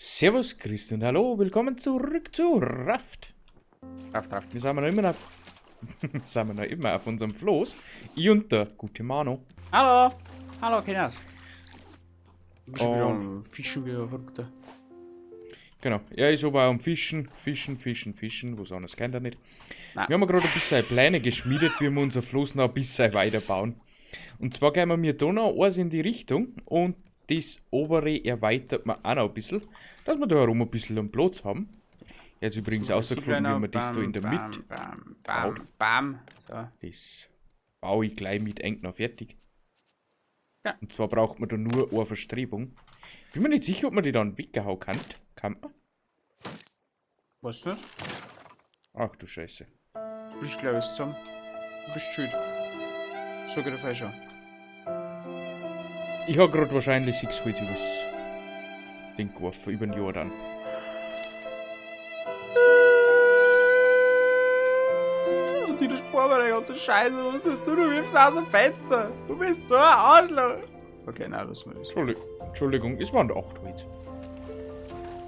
Servus, Christi und hallo, willkommen zurück zu Raft. Raft, Raft. Wir sind noch immer auf, sind wir noch immer auf unserem Floß. Ich und der gute Manu. Hallo! Hallo, Kinders. Ich bin schon wieder Und am Fischen wie ein Verrückter. Genau, er ist aber am Fischen, Fischen, Fischen, Fischen, was anderes kennt er nicht. Nein. Wir haben gerade ein bisschen Pläne geschmiedet, wie wir unser Floß noch ein bisschen weiterbauen. Und zwar gehen wir da noch eins in die Richtung und das obere erweitert man auch noch ein bisschen, dass wir da herum ein bisschen einen Platz haben. Jetzt übrigens So, rausgefunden, wie man das da bam, in der bam, Mitte Bam, bam, baut. bam. So. Das baue ich gleich mit eng noch fertig. Ja. Und zwar braucht man da nur eine Verstrebung. Bin mir nicht sicher, ob man die dann weggehauen kann. Kann man? Weißt du? Ach du Scheiße. Ich glaube es zusammen. Du bist schuld. Sag ich dir vorher schon. Ich hab grad wahrscheinlich 6 Holz übers Ding geworfen, über den Jordan. Und die sparen mir die ganze Scheiße. Was hast du? Du wirfst aus dem Fenster. Du bist so ein Arschloch. Okay, nein, lass mal das. Entschuldigung, es waren 8 Holz.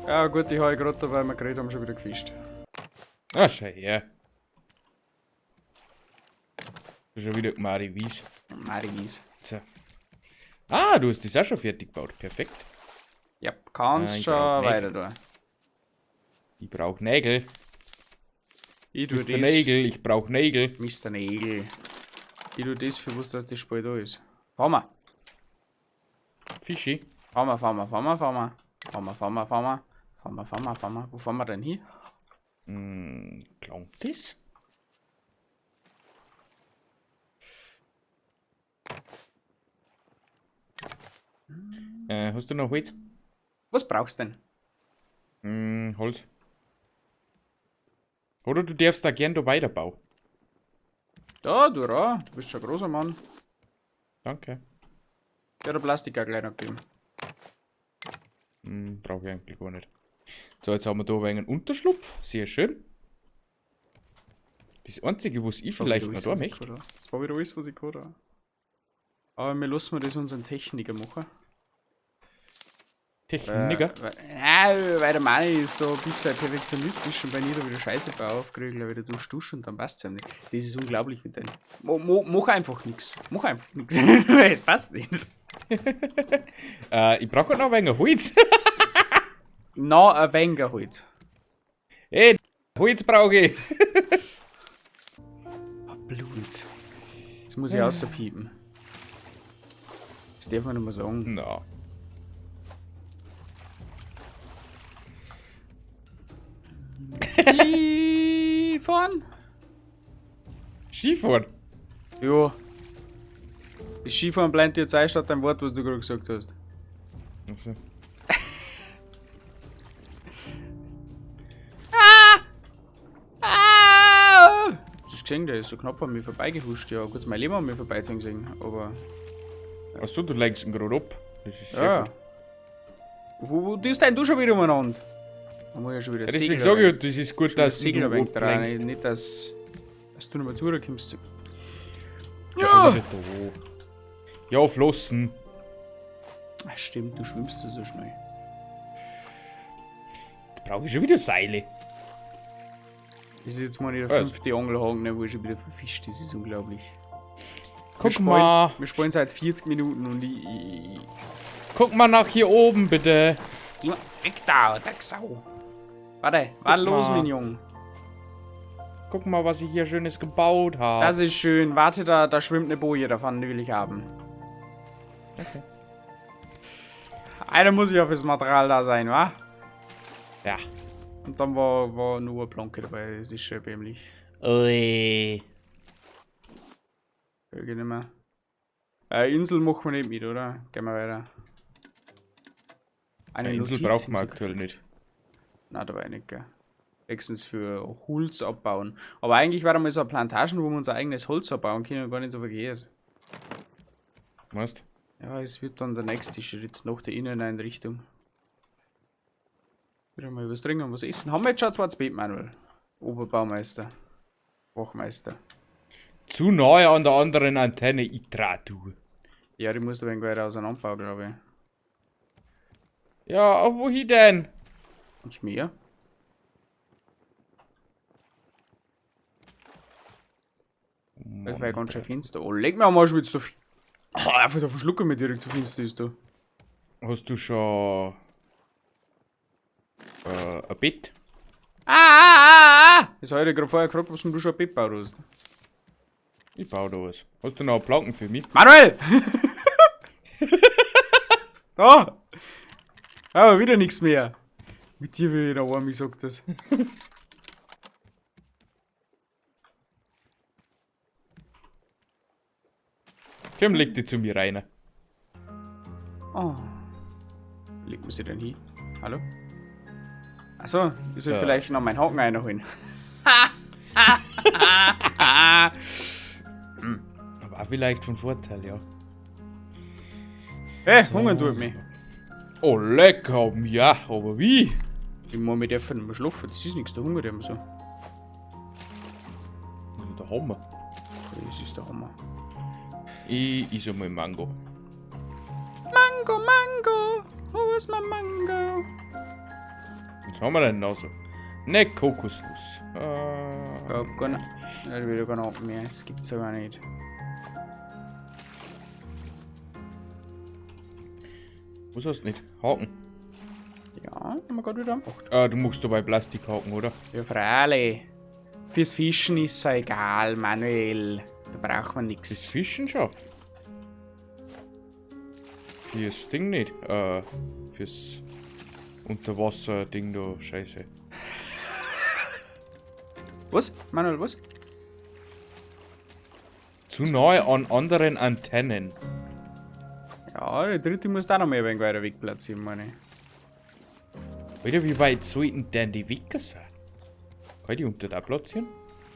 Ja gut, ich habe gerade dabei, wir geredet haben, schon wieder gefischt. Ah, schau her. Schon wieder Mari Wies. Maris. So. Ah, du hast das auch schon fertig gebaut. Perfekt. Ja, kannst Ah, ich schon brauch weiter da. Ich brauch Nägel. Ich tu Mr. das. Nägel, ich brauch Nägel. Mr. Nägel. Ich tu das für was, dass das Spiel da ist. Fahren wir. Fischi. Fahren wir, fahren wir, fahren wir, fahren wir. Fahren wir, fahren wir, fahren wir. Fahren wir, fahren wir, fahren wir. Wo fahren wir denn hin? Klang das? Hast du noch Holz? Was brauchst du denn? Holz. Oder du darfst da gern da weiterbauen. Da, du ra. Du bist schon ein großer Mann. Danke. Ja, der Plastik auch gleich noch gegeben. Brauche ich eigentlich gar nicht. So, jetzt haben wir da ein wenig einen Unterschlupf. Sehr schön. Das Einzige, was ich Das war vielleicht wieder noch alles, da was ich möchte. gehabt hab. Das war wieder alles, was ich gehabt habe. Aber wir lassen wir das unseren Techniker machen. Techniker. Weil der Manni ist da ein bisschen perfektionistisch und wenn ich da wieder Scheiße baue, kriege ich gleich wieder dusch, dusch und dann passt es ihm nicht. Das ist unglaublich mit dem. Mach einfach nix. Mach einfach nix. Es passt nicht. Ich brauche noch ein wenig Holz. Na, ein wenig Holz. Ey, Holz brauche ich. Ah, Blut. Das muss ich außerpiepen. Das darf man nicht mehr sagen. Na. Skifahren? Skifahren? Ja. Das Skifahren bleibt jetzt ein statt dein Wort, was du gerade gesagt hast. Achso. Ah! Ah! Hast du das gesehen? Der ist so knapp an mir vorbeigehuscht. Ja, kurz mein Leben an mir vorbeizogen gesehen, aber. Achso, du lenkst ihn gerade ab. Das ist sehr Ja. gut. Wo tust denn du schon wieder umeinander? Da muss ich ja schon wieder Ja, deswegen Segel sage rein. ich, das ist gut, Schon dass Segel du ein wenig dran, ablenkst. nicht, dass du nochmal zurückkommst. Ja! Ja, Flossen. Ach, stimmt, du schwimmst ja so schnell. Da brauche ich schon wieder Seile. Das ist jetzt mal der Also. 5. Angelhaken, ne, wo ich schon wieder verfischt. Das ist unglaublich. Guck Wir spielen, mal. Wir spielen seit 40 Minuten und ich Guck mal nach hier oben, bitte. Geh mal weg da, Drecksau. Warte, warte Guck los, mal. mein Junge. Guck mal, was ich hier Schönes gebaut habe. Das ist schön. Warte, da schwimmt eine Boje davon, die will ich haben. Okay. Einer muss ja fürs Material da sein, wa? Ja. Und dann war nur eine Planke dabei, das ist schon erbärmlich. Ui. Krieg ich nicht mehr. Insel machen wir nicht mit, oder? Gehen wir weiter. Eine Eine Insel Notiz braucht man hinzugefügt. aktuell nicht. Nein, dabei nicht, gell. Höchstens für Holz abbauen. Aber eigentlich war da mal so eine Plantagen, wo wir unser eigenes Holz abbauen können, gar nicht so verkehrt. Weißt? Ja, es wird dann der nächste Schritt nach der Inneneinrichtung. Wieder mal was trinken und was essen. Haben wir jetzt schon ein zweites Bett, Manuel? Oberbaumeister. Wachmeister. Zu nahe an der anderen Antenne, ich trau du. Ja, die muss da ein wenig weiter auseinanderbauen, glaube ich. Ja, aber wohin denn? Und Meer? Das war ja ganz schön finster. Oh, leg mir am Arsch, wie's da. Oh, einfach da verschlucken mir direkt so finster ist da. Hast du schon ein Bett? Ah, ah, ah, ah! Das habe ich gerade vorher gefragt, was du schon ein Bett baut hast. Ich baue da was. Hast du noch Planken für mich? Manuel! Da! Aber wieder nichts mehr. Mit dir will ich noch warm, ich sag das. Komm, leg dich zu mir rein. Oh. Legt man sie denn hin? Hallo? Achso, ich soll Äh. vielleicht noch meinen Haken reinholen. War vielleicht von Vorteil, ja. Hey, Hunger tut mich. Oh, lecker, ja, aber wie? Ich muss mich dürfen nicht mehr schlafen, das ist nichts, der Hunger, der immer so. Der Hammer. Das ist der Hammer. Ich is einmal Mango. Mango, Mango, wo ist mein Mango? Was haben wir denn noch so? Ne, Kokosnuss. Coconut. Ja, wieder kein Haken mehr, das gibt's aber nicht. Was hast du nicht? Haken. Ja, haben wir gerade wieder gemacht. Du machst dabei Plastikhaken, oder? Ja, freilich. Fürs Fischen ist ja egal, Manuel. Da braucht man Fürs nix. Fischen schon. Fürs Ding nicht. Fürs Unterwasser-Ding da, scheiße. Was? Manuel, was? Zu nahe an anderen Antennen. Ja, der dritte muss da noch mehr ein wenig weiter weg platzieren, meine ich. Alter, wie weit sollten denn die Wecker sein? Kann ich die unter da platzieren?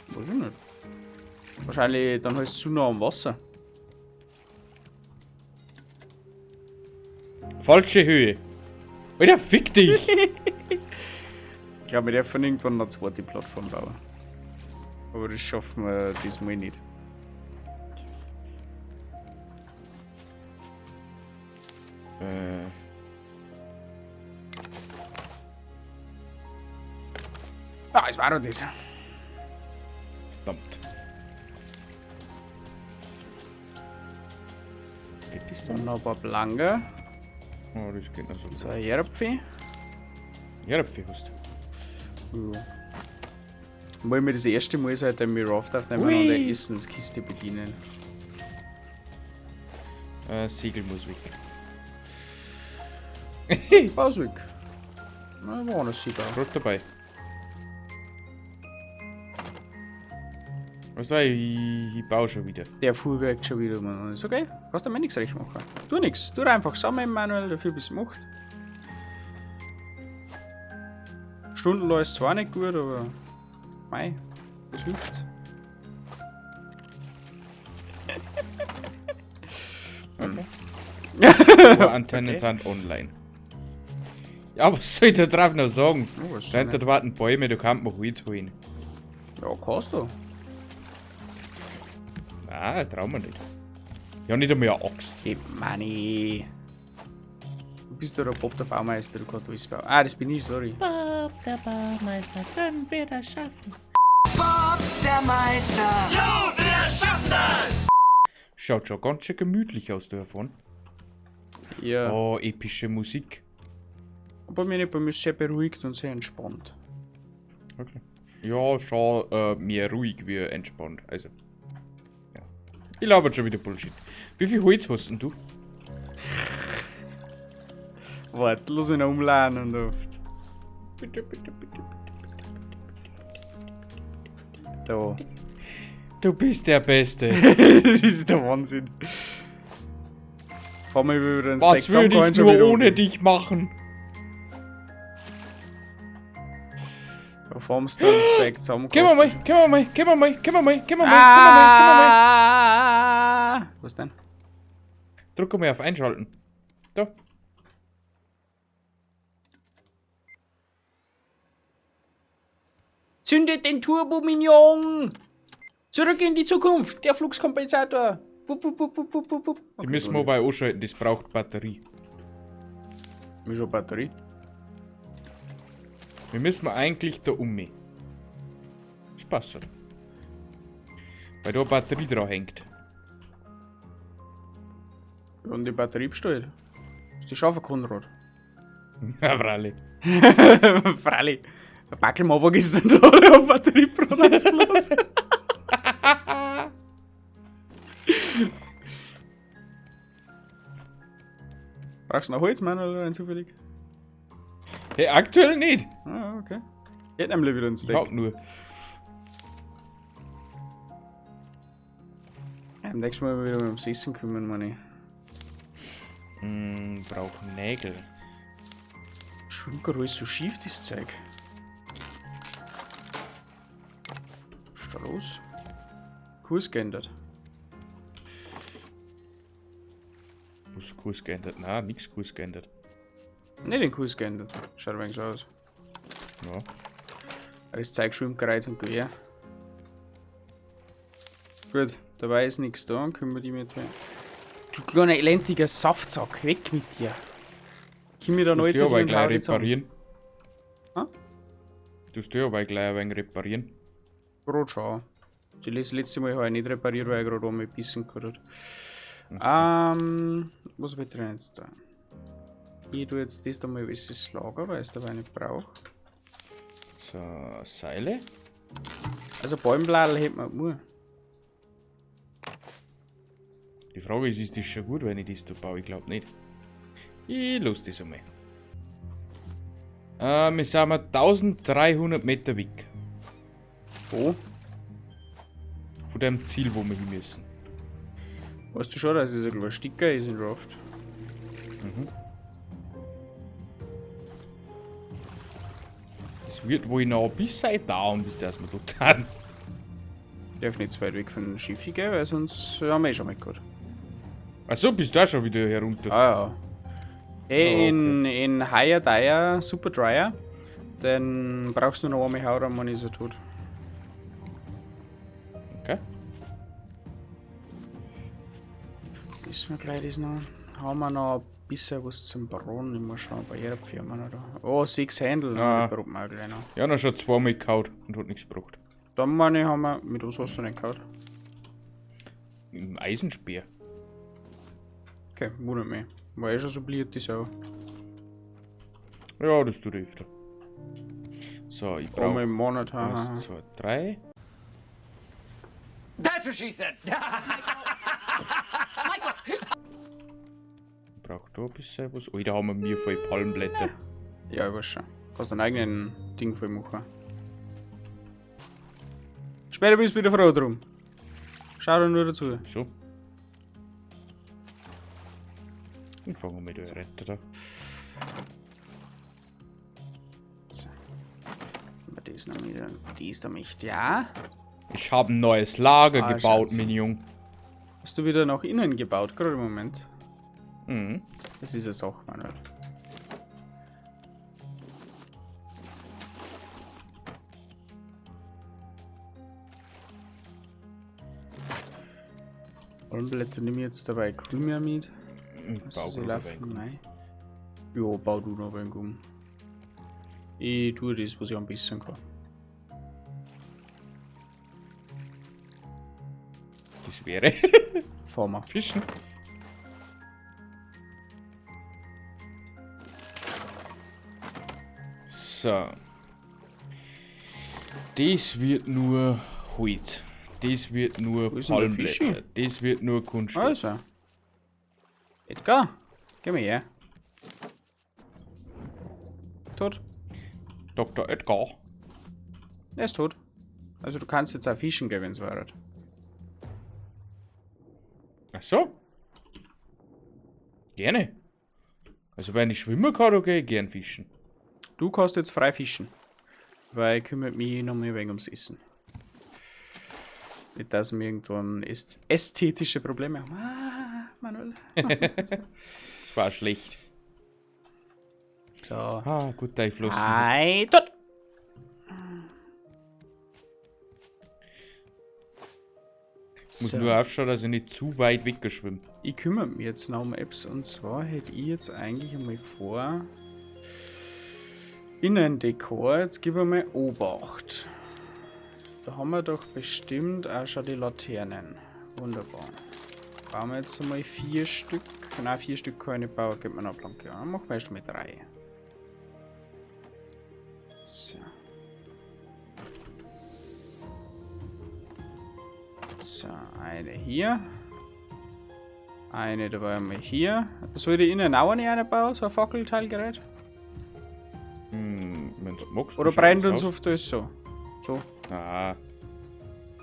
Weiß ich nicht. Wahrscheinlich dann heißt es zu nah am Wasser. Falsche Höhe. Alter, fick dich! Ich glaube, wir dürfen irgendwann noch eine zweite Plattform bauen. Aber das schaffen wir diesmal nicht. Ah, es war doch das. Verdammt. Geht das da? Dann noch ein paar Planken. Oh, das geht noch so. So ein Erdapfel. Erdapfel hast du. Ja. Wollen wir das erste Mal seit dem Raft aufnehmen Ui. und der Essenskiste bedienen. Segel muss weg. Baus weg. Na, war noch sicher. Gerade dabei. Was sag ich? Ich baue schon wieder. Der Fuhrwerk schon wieder, Mann. Ist okay. Kannst du mir nichts recht machen. Tu nix. Tu einfach sammeln, Manuel, dafür bist du gemacht. Stundenlang ist zwar nicht gut, aber mei, was hilft's? Okay. Zwei Antennen Okay. sind online. Ja, was soll ich da drauf noch sagen? Oh, was Da hinten warten Bäume, da kann man Holz holen. Ja, kannst du. Nein, trauen wir nicht. Ja, nicht einmal eine Axt. Hey, Manni. Du bist doch der Bob der Baumeister, du kannst alles bauen. Ah, das bin ich, sorry. Bob der Baumeister, können wir das schaffen? Bob der Meister. Schaut schon ganz schön gemütlich aus da vorne. Ja. Oh, epische Musik. Bei mir nicht, bei mir ist sehr beruhigt und sehr entspannt. Okay. Ja, schon mehr ruhig wie entspannt. Also. Ja. Ich laber schon wieder Bullshit. Wie viel Holz hast denn du? Warte, lass mich noch umladen und oft. Bitte, bitte, bitte, bitte. Da. Du bist der Beste. Das ist der Wahnsinn. Fahren wir wieder einen Was Stack würde ich zusammengehauen, schon nur wieder ohne oben. dich machen? Da fahren wir einen Stack zusammen. Geh mal, geh mal, geh mal, geh mal, geh mal, geh mal, geh mal, geh mal. Ah! Was denn? Drück mal auf Einschalten. Da. Zündet den Turbo Mignon! Zurück in die Zukunft! Der Fluxkompensator! Wupp, wupp, wupp, wupp, wupp, wupp. Die müssen wir bei anschalten, das braucht Batterie. Mir schon Batterie. Wir müssen eigentlich da um mich. Das passt schon. Weil da eine Batterie dran hängt. Und die Batterie bestellt. Ist die Schafe Konrad. Ja, freilich. Freilich. Der Backelmann war gestern da, der Batterie bloß. Brauchst du noch Holz, Mann, oder zufällig? Hey, aktuell nicht. Ah, okay. Ich hätte nämlich wieder einen Ich Steak. hab nur. Ja, beim nächsten Mal wieder ums Essen kümmern, meine ich. Brauch Nägel. Schwimmt gerade alles so schief, das Zeug. Was ist da los? Kurs geändert. Was Kurs geändert? Nein, nix Kurs geändert. Nicht den Kurs geändert. Schaut ein wenig so aus. Ja. Das Zeug schwimmt kreuz und quer. Gut, dabei ist nichts da, kümmere ich mich jetzt mal. Du kleiner elendiger Saftsack, weg mit dir. Komm mir da neu Du zu aber dir und gleich hau dich zusammen. reparieren. Ha? Du du aber gleich ein wenig reparieren. Gerade schon. Die letzte Mal habe ich nicht repariert, weil ich gerade einmal gebissen gehabt habe. Was hab ich denn jetzt da? Ich tue jetzt das da mal ins Lager, weil ich es dabei nicht brauche. So, Seile. Also Bäumbladel hätte man nur. Die Frage ist, ist das schon gut, wenn ich das da baue? Ich glaube nicht. Ich lass das einmal. Wir sind mal 1300 Meter weg. Wo? Von dem Ziel, wo wir hin müssen. Weißt du schon, dass es ein kleiner Sticker ist in Raft? Mhm. Es wird wohl noch ein bisschen dauern, bis das wir dort sind. Darf nicht zu weit weg von dem Schiff gehen, weil sonst haben wir eh schon mal gehabt. Achso, bist du auch schon wieder herunter? Ah ja. Hey, Ah, okay. in Higher Dyer Super Dryer, dann brauchst du nur noch einmal hauen, dann ist er tot. Okay. Wissen wir gleich das noch. Haben wir noch ein bisschen was zum Braten? Ich muss schauen, bei jeder Firma noch da. Oh, 6 Händel, Ah. ah. brauchen wir auch gleich noch. Ja, noch schon zweimal gehauen und hat nichts gebraucht. Dann meine ich, haben wir. Mit was hast du denn gehauen? Im Eisenspeer. Okay, wundert mich. War eh schon so blöd, die Sau. Ja, das tut öfter. So, ich Einmal brauche im Monat, haha. 1, 2, 3. That's what she said. Ich brauche da ein bisschen was. Alter, haben wir mir voll Palmblätter. Ja, ich weiß schon. Kannst deinen eigenen Ding voll machen. Später bist du wieder froh drum. Schau dir nur dazu. So. Dann fangen wir mit der Retter da. So. Aber das noch wieder. Das da möchte ja. Ich habe ein neues Lager Ah, gebaut, Schatz. mein Jung. Hast du wieder nach innen gebaut, gerade im Moment? Mhm. Das ist eine Sache, Manuel. Palmblätter nehme ich jetzt dabei Krümel mit. Ich Was baue ist gerade laufen? ein wenig. Nein. Ja, bau du noch ein wenig um. Ich tue das, was ich am besten kann. Das wäre Fahren wir. Fischen. So. Das wird nur Holz. Das wird nur Wo ist denn der Palmblätter. Fischi? Das wird nur Kunststoff. Also. Edgar, geh mal her. Tot. Dr. Edgar. Er ist tot. Also du kannst jetzt auch fischen gehen, wenn's wäre. Ach so. Gerne. Also wenn ich schwimmen kann, dann gehe ich gern fischen. Du kannst jetzt frei fischen. Weil ich kümmere mich noch mal wegen ums Essen. Nicht, dass wir irgendwann ästhetische Probleme haben. Ah, Manuel. Das war schlecht. So. Ah, gut, da ich flossen. Ei, tot. Ich muss So. nur aufschauen, dass ich nicht zu weit weggeschwimme. Ich kümmere mich jetzt noch um Apps und zwar hätte ich jetzt eigentlich einmal vor. Innendekor, jetzt gib einmal Obacht. Da haben wir doch bestimmt auch schon die Laternen. Wunderbar. Bauen wir jetzt einmal 4 Stück. Nein, 4 Stück kann ich nicht bauen, gib mir noch eine Planke. Ja, machen wir erst mal 3. So. So, eine hier. Eine dabei haben wir hier. Soll ich die innen auch eine einbauen, so ein Fackelteilgerät? Hm, wenn's magst, Oder dann schau brennt das uns aus. auf das so? So. Ah.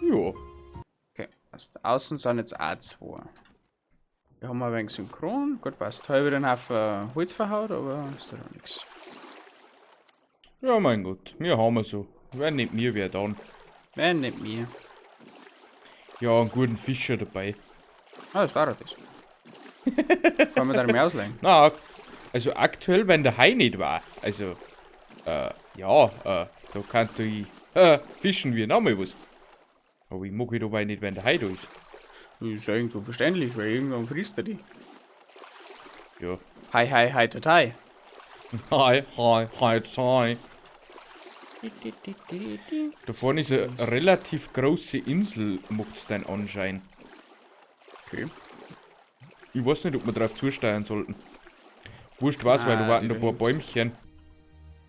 Jo. Okay, passt. Außen sind jetzt auch 2. Wir haben ein wenig synchron. Gut, passt. Habe ich wieder einen Haufen Holz verhaut, aber ist da noch nix. Ja, mein Gott. Wir haben so. Wenn nicht mir, wer dann? Wenn nicht mir. Ja, einen guten Fischer dabei. Ah, das war doch das. Kann man da mehr ausleihen? Na, also aktuell, wenn der Hai nicht war, also, ja, da kann ich fischen wie nochmal was. Aber ich mag ihn dabei nicht, wenn der Hai da ist. Das ist ja irgendwo verständlich, weil irgendwann frisst er die. Ja. Hi, hi, hi, hi. Hi, hi, hi, hi. Da vorne ist eine relativ große Insel, macht's dein Anschein. Okay. Ich weiß nicht, ob wir drauf zusteuern sollten. Wurscht war's, weil da Ah, warten die ein paar da Bäumchen.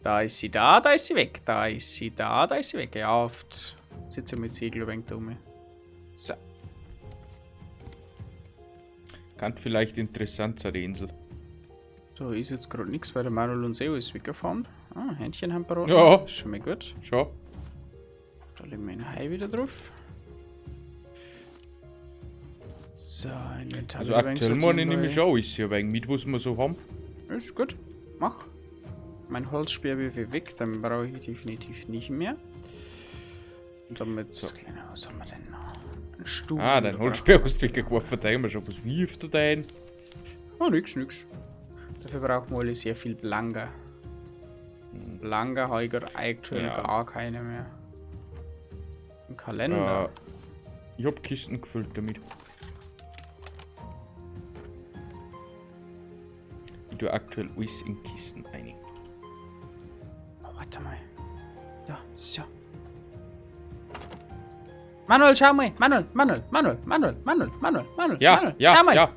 Da ist sie da, da ist sie weg. Da ist sie da, da ist sie weg. Ja, oft sitze ich mit Segel ein wenig da rum. So. Kann vielleicht interessant sein, die Insel. Da ist jetzt gerade nichts, weil der Manuel und Seo ist weggefahren. Ah, Händchen haben wir. Ja. Ist schon mal gut. Schau. Da legen wir den Hai wieder drauf. So, Inventar. Also wieder ein wenig aktuell meine ich sortieren, nämlich weil- schon alles hier, wegen mit, was wir so haben. Ist gut. Mach. Mein Holzspeer wirf ich weg, dann brauche ich definitiv nicht mehr. Und damit, So. genau, was haben wir denn noch? Ein Stuhl. Ah, dein da Holzspeer hast du weggeworfen, da immer schon. Was wirft du denn? Oh, nix, nix. Dafür brauchen wir alle sehr viel Blanga. Blanga habe ich gerade aktuell Ja. gar keine mehr. Ein Kalender. Ich hab Kisten gefüllt damit. Ich tue aktuell alles in Kisten rein. Oh, warte mal. Ja, so. Manuel, schau mal. Manuel, Manuel, Manuel, Manuel, Manuel, Manuel, Manuel, Ja, Manuel, ja, schau mal. ja.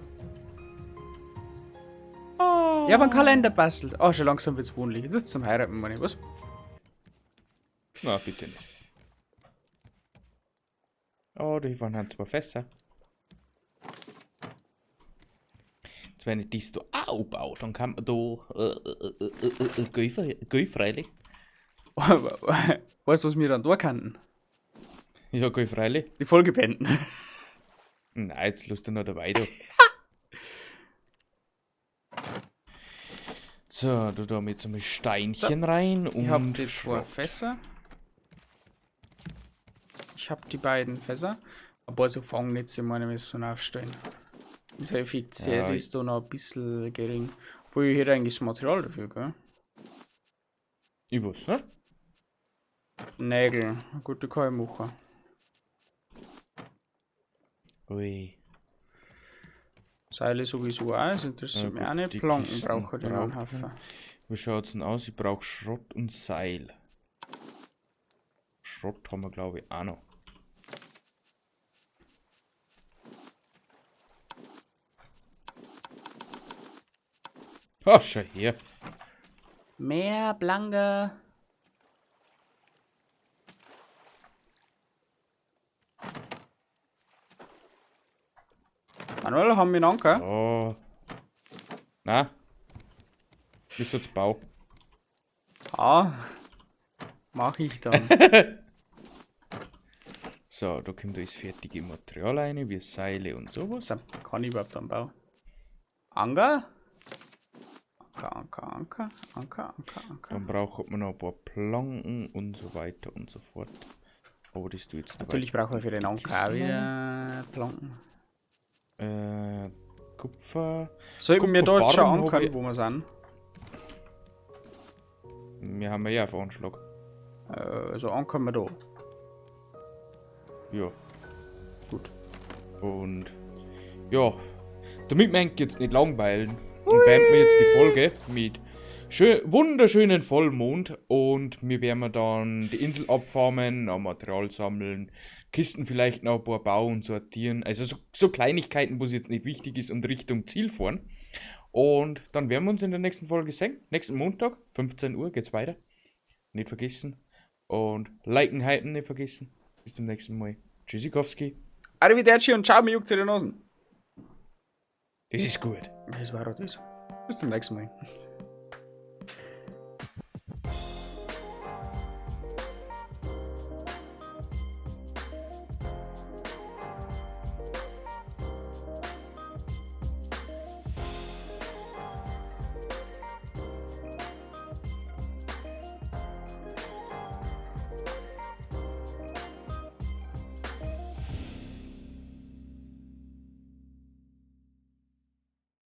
Ich hab einen Kalender bastelt. Oh, schon langsam wird's wohnlich. Jetzt ist zum Heiraten, meine ich. Was? Na, bitte nicht. Oh, da waren 2 Fässer. Jetzt, wenn ich das da auch baue, dann kann man da geh freilich. Weißt du, was wir dann da kannten? Ja, geh freilich. Die Folge beenden. Nein, jetzt lass du noch dabei da. So, da tun wir jetzt einmal Steinchen So. rein und Ich hab die 2 Schrott. Fässer. Ich hab die beiden Fässer. Ein paar so Fangnetze meine müssen wir aufstellen. Unsere Effektivität Ja, ist da noch ein bisschen gering. Obwohl ich hätte eigentlich das Material dafür, gell? Ich weiß nicht. Nägel. Gut, die kann ich machen. Ui. Seile sowieso auch, das interessiert Ja, mich gut, auch nicht. die Planken Kisten brauche ich noch einen braucht man. Haufen. Wie schaut's denn aus? Ich brauch Schrott und Seil. Schrott haben wir, glaub ich, auch noch. Ah, schau her. Mehr Blanke. Manuel, haben wir einen Anker? Oh. Na? Bist du jetzt Bau? Ah. Mach ich dann. So, da kommt das fertige Material rein, wie Seile und sowas. So, kann ich überhaupt anbauen? Anker? Anker, Anker, Anker, Anker, Anker, Anker. Dann braucht man noch ein paar Planken und so weiter und so fort. Aber das tue ich jetzt dabei. Natürlich brauchen wir für den Anker auch Kisten wieder Planken. Kupfer. Sollten wir dort schon Kupferbarren hab ankern, ich- wo wir sind? Wir haben ja auf Anschlag. Also ankern wir da. Ja. Gut. Und ja, damit wir jetzt nicht langweilen, und beenden wir jetzt die Folge mit Schön, wunderschönen Vollmond und wir werden dann die Insel abfarmen, noch Material sammeln, Kisten vielleicht noch ein paar bauen, sortieren. Also so Kleinigkeiten, wo es jetzt nicht wichtig ist und Richtung Ziel fahren. Und dann werden wir uns in der nächsten Folge sehen. Nächsten Montag, 15 Uhr, geht's weiter. Nicht vergessen. Und liken, hypen nicht vergessen. Bis zum nächsten Mal. Tschüssikowski. Arrivederci und ciao, mir juckt's in den Nasen. Das ist gut. Das war auch das. Bis zum nächsten Mal.